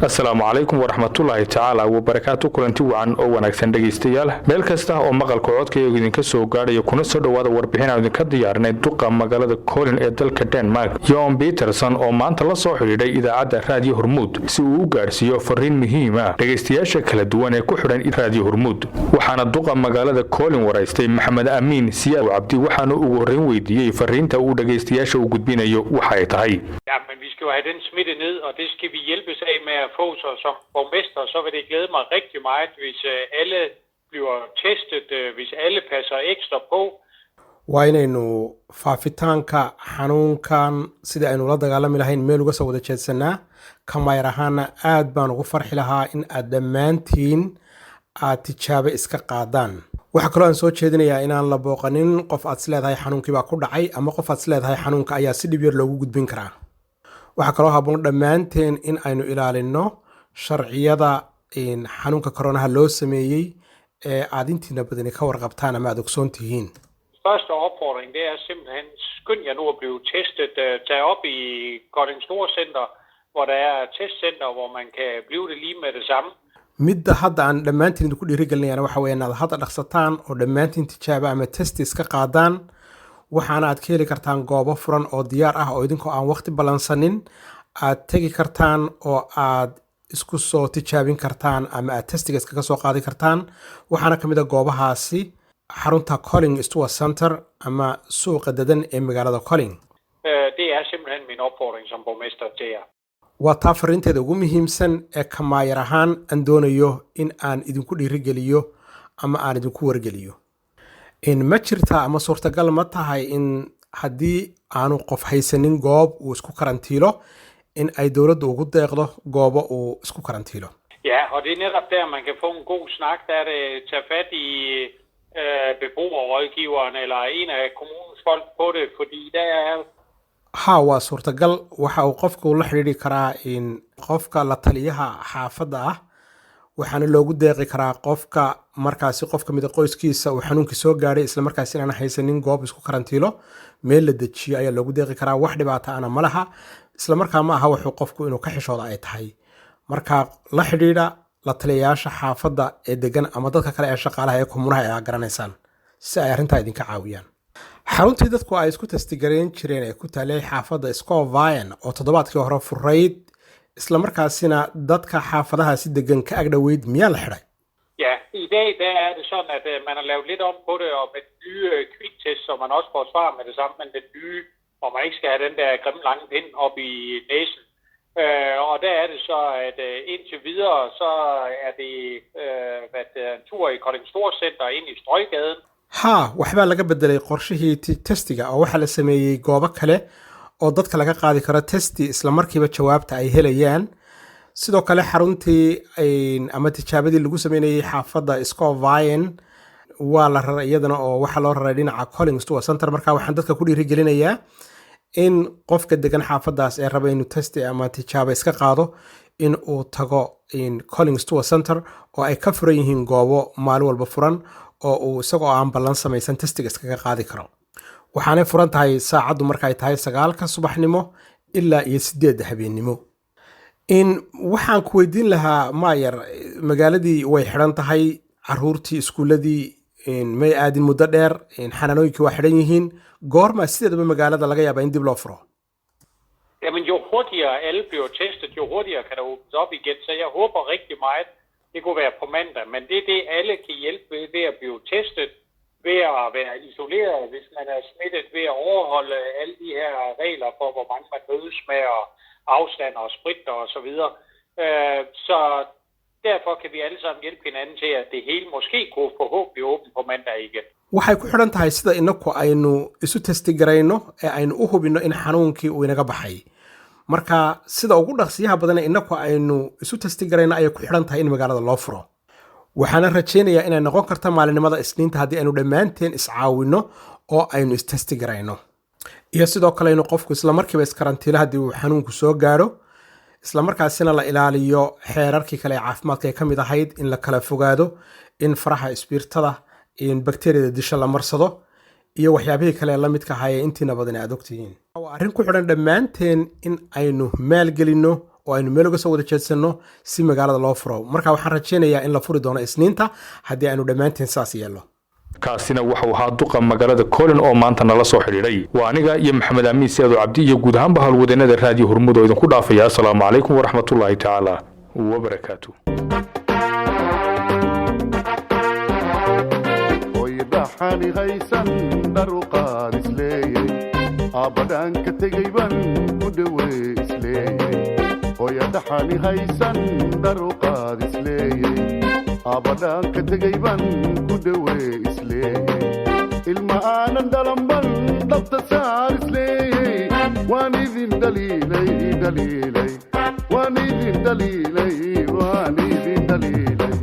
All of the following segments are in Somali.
Asalaamu calaykum waraxmatullaahi tacaala wabarakaatu. Kulanti wacan oo wanaagsan, dhegaystayaal, meel kasta oo maqalka codkaygu idinka soo gaadhayo, kuna soo dhowaada warbixin aan idinka diyaarinay duqa magaalada Kolding ee dalka Denmark, Jon Peterson, oo maanta la soo xidhiidhay idaacadda Raadiyo Hormuud si uu u gaadhsiiyo fariin muhiim ah dhegaystayaasha kala duwan ee ku xidhan Raadiyo Hormuud. Waxaana duqa magaalada Kolding waraystay Maxamed Amiin Siyaad Cabdi, waxaana ugu horreyn weydiiyey fariinta uu dhegaystayaasha u gudbinayo waxa ay tahay. Ja, men vi skal jo have den smitte ned, og det skal vi hjælpes af med at få. Så som borgmester, så vil det glæde mig rigtig meget, hvis alle bliver testet, hvis alle passer ekstra på. Waa inaynu faafitaanka xanuunkan sidii aynu ula dagaalami lahayn meel uga soo wada jeedsanaa. Ka maayar ahaana aad baan ugu farxi lahaa in aad dhammaantiin aad tijaabo iska qaadaan. Waxaa kaloo aan soo jeedinayaa inaan la booqanin qof aad isleedahay xanuunkii baa ku dhacay ama qof aad isleedahay xanuunka ayaa si dhib yar loogu gudbin karaa. Waxaa kaloo habboon dhammaanteen in aynu ilaalinno sharciyada xanuunka koronaha loo sameeyey ee aad intiina badani ka warqabtaan ama aad ogsoon tihiin. Første opfordring, det er simpelthen, skynd jer nu at blive testet. Tag op i Kolding Storcenter, hvor der er et testcenter, hvor man kan blive det lige med det samme. Midda hadda aan dhammaantiin idinku dhiirigelinayana waxa weeye inaad hadda dhaqsataan oo dhammaantiin tijaabo ama testi iska qaadaan. Waxaana aad ka heli kartaan goobo furan oo diyaar ah oo idinkoo aan waqti ballansanin aad tegi kartaan oo aad isku soo tijaabin kartaan ama aad testiga iskaga soo qaadi kartaan. Waxaana ka mid ah goobahaasi xarunta Kolding Storcenter ama suuqa dadan ee magaalada Kolding. Det er simpelthen min opfordring som borgmester til jer. Waa taa fariinteeda ugu muhiimsan ee ka maayar ahaan aan doonayo in aan idinku dhiirigeliyo ama aan idinku wargeliyo. In ma jirtaa ama suurtagal ma tahay in haddii aanu qof haysanin goob uu isku karantiilo in ay dowladdu ugu deeqdo goobo uu isku karantiilo? Ja, og det er netop der, man kan få en god snak. Der er det tage fat i beboerrådgiveren eller en af kommunens folk på det, fordi der er Haa, waa suurtagal. Waxa uu qofku la xidhiidhi karaa in qofka la taliyaha xaafadda ah, waxaana loogu deeqi karaa qofka markaasi qof ka mid a qoyskiisa uu xanuunkii soo gaadhay, islamarkaasi inaan haysanin goob isku karantiilo, meel la dejiyo ayaa loogu deeqi karaa. Wax dhibaata ana ma laha, islamarkaa ma aha wuxuu qofku inuu ka xishooda ay tahay. Marka la xidhiidha la taliyayaasha xaafadda ee degan ama dadka kale ee shaqaalaha ee kommunaha ee aad garanaysaan si ay arrintaa idinka caawiyaan. Xaruntii dadku ay isku testigareyn jireen ee ku taalay xaafadda Skovvejen oo toddobaadkii hore furayd, islamarkaasina dadka xaafadahaasi degan ka agdhoweyd, miyaa la xidhay? Ja, i dag der er det sådan, at man har lavet lidt om på det, og med den nye kviktest, så man også får svar med det samme, men den nye, hvor man ikke skal have den der grimme lange pind op i næsen. Og der er det så, at indtil videre, så er det hvad det er, en tur i Kolding Storcenter ind i Strøggaden. Haa, waxbaa laga bedelay qorshihii testiga oo waxaa la sameeyey goobo kale oo dadka laga qaadi karo testi, islamarkiiba jawaabta ay helayaan. Sidoo kale xaruntii ama tijaabadii lagu sameynayay xaafadda Skovvejen waa la raray iyadana, oo waxaa loo raray dhinaca Kolding Storcenter. Marka waxaan dadka ku dhiirigelinayaa in qofka degan xaafadaas ee raba inuu testi ama tijaabo iska qaado in uu tago Kolding Storcenter oo ay ka furan yihiin goobo maalin walba furan oo uu isagoo aan ballan samaysan testiga iskaga qaadi karo. Waxaanay furan tahay saacaddu markaay tahay 9-ka subaxnimo ilaa iyo 8-da habeennimo. In waxaan ku weydiin lahaa, maayar, magaaladii way xidhan tahay, caruurtii iskuuladii may aadin muddo dheer, xanaanooyinkii waa xidhan yihiin. Goorma sideedaba magaalada laga yaabaa in dib loo furo? Jamen, jo hurtigere alle bliver testet, jo hurtigere kan der åbnes op igen. Så jeg håber rigtig meget, det kunne være på mandag. Men det er det, alle kan hjælpe ved, ved at blive testet, ved at være isoleret, hvis man er smittet, ved at overholde alle de her regler for, hvor mange man mødes med, og afstand og sprit og så videre. Så derfor kan vi alle sammen hjælpe hinanden til, at det hele måske kunne forhåbentlig åbne på mandag igen. Waxay ku xidhan tahay sida inaku aynu isu testigarayno ee aynu u hubinno in xanuunkii uu inaga baxay. Marka sida ugu dhaqsiyaha badan ee inaku aynu isu testigarayno ayay ku xidhan tahay in magaalada loo furo. Waxaana rajaynayaa inay noqon karta maalinimada Isniinta haddii aynu dhammaanteen iscaawinno oo aynu istestigarayno, iyo sidoo kale inuu qofku islamarkiiba iskarantiilo haddii uu xanuunku soo gaadho. Islamarkaasina la ilaaliyo xeerarkii kale ee caafimaadka ay ka mid ahayd in la kala fogaado, in faraha isbiirtada in bakteriyada disha la marsado iyo waxyaabihii kale ee la midka ahaa ee intiina badan aad ogtihiin. Waa arrin ku xidhan dhammaanteen in aynu maalgelinno oo aynu meel uga soo wada jeedsanno si magaalada loo furo. Marka waxaan rajaynayaa in la furi doono Isniinta haddii aynu dhammaanteen saas yeelno. Kaasina waxau ahaa duqa magaalada Köln oo maanta nala soo xidhiidhay. Waa aniga iyo Maxamed Amiin Seedo Cabdi iyo guud ahaanba howlwadeenada Raadiyo Hormuud oo idinku dhaafaya: asalaamu calaykum waraxmatullaahi tacaala wabarakaatu. Hooyadaxani haysan dharuqaad isleeyey, aabbadhaan ka tegayban ku dhawee isleeyey. Hooyadaxani haysan dharuqaad isleeyey, aabbadhaan ka tegayban ku dhawee isleeyey. Ilma aanan dhalanban dhabta saar isleeyey. Waan idin dhaliilay, dhaliilay, waan idin dhaliilay, waan idin dhaliilay.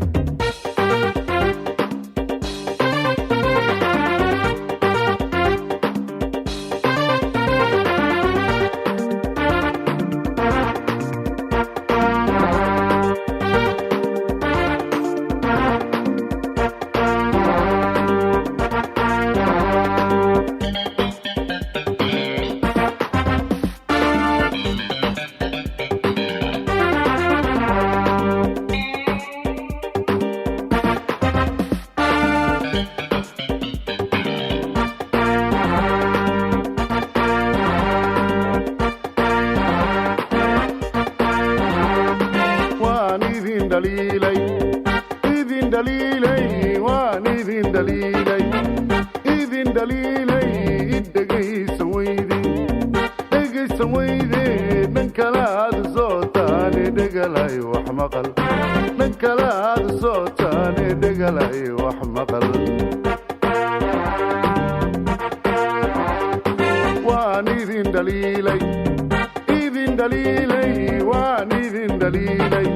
Waan idin dhaliilay, idin dhaliilay, waan idin dhaliilay, idin dhaliilay. Dhegaysan weyde, dhegaysan weyde, dhan kalaad sootaane dhegalay wax maqal, dhan kalaad sootaane dhegalay wax maqal. Waan idin dhaliilay, idin dhaliilay, waan idin dhaliilay.